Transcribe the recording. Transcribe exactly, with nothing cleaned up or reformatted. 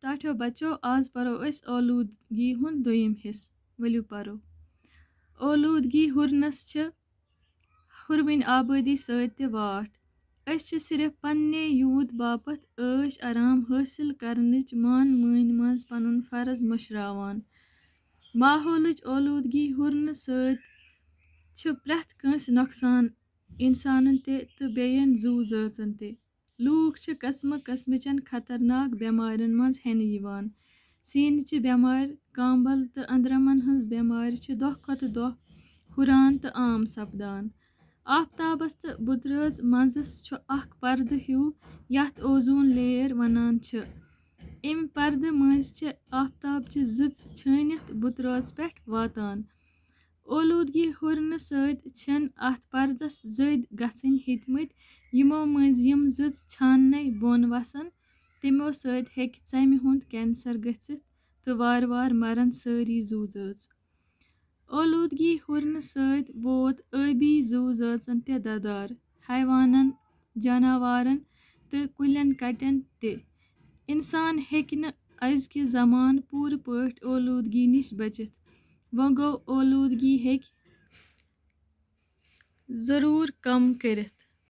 ٹاٹھیو بچو، آز پرو أسۍ اولوٗدگی ہُنٛد دوٚیِم حصہٕ۔ ؤلِو پرو۔ اولوٗدگی ہُرنَس چھِ ہُروٕنۍ آبٲدی سۭتۍ تہِ واٹھ۔ أسۍ چھِ صرف پننہِ یوٗت باپتھ عٲش آرام حٲصِل کرنٕچ مان مٲنۍ منٛز پنُن فرض مٔشراوان۔ ماحولٕچ اولوٗدگی ہُرنہٕ سۭتۍ چھِ پرٛٮ۪تھ کٲنٛسہِ نۄقصان، اِنسانن تہِ تہٕ بیٚین زُو زٲژن تہِ۔ لوٗکھ چھِ قٕسمہٕ قٕسمٕچن خطرناک بٮ۪مارٮ۪ن منٛز ہٮ۪نہٕ یِوان۔ سیٖنہٕ چہِ بٮ۪مارِ، کانٛبل تہٕ أنٛدرمن ہٕنٛز بٮ۪مارِ چھِ دۄہ کھۄتہٕ دۄہ ہُران تہٕ عام سپدان۔ آفتابس تہٕ بُترٲژ منٛزس چھُ اکھ پردٕ ہیوٗ، یتھ اوزون لیئر ونان چھِ۔ امہِ پردٕ مٔنٛزۍ چھِ آفتابچہِ زٕژ چھٲنِتھ بُترٲژ پٮ۪ٹھ واتان۔ اولوٗدگی ہُرنہٕ سۭتۍ چھِنہٕ اتھ پردس زٔدۍ گژھٕنۍ ہیٚتمٕتۍ، یِمو مٔنٛزۍ یِم زٕژ چھاننے بۄن وسان، تِمو سۭتۍ ہیٚکہِ ژمہِ ہُنٛد کینسر گٔژھِتھ تہٕ وارٕ وارٕ مرن سٲری زُو زٲژ۔ اولوٗدگی ہُرنہٕ سۭتۍ ووت ٲبی زُو زٲژن تہِ ددار، حیوانن، جاناوارن تہٕ کُلٮ۪ن کٹٮ۪ن تہِ۔ انسان ہیٚکہِ نہٕ أزکہِ زمانہٕ پوٗرٕ پٲٹھۍ اولوٗدگی نِش بٔچِتھ۔ وۄنۍ گوٚو، اولوٗدگی ہیٚکہِ ضروٗر کم کٔرِتھ۔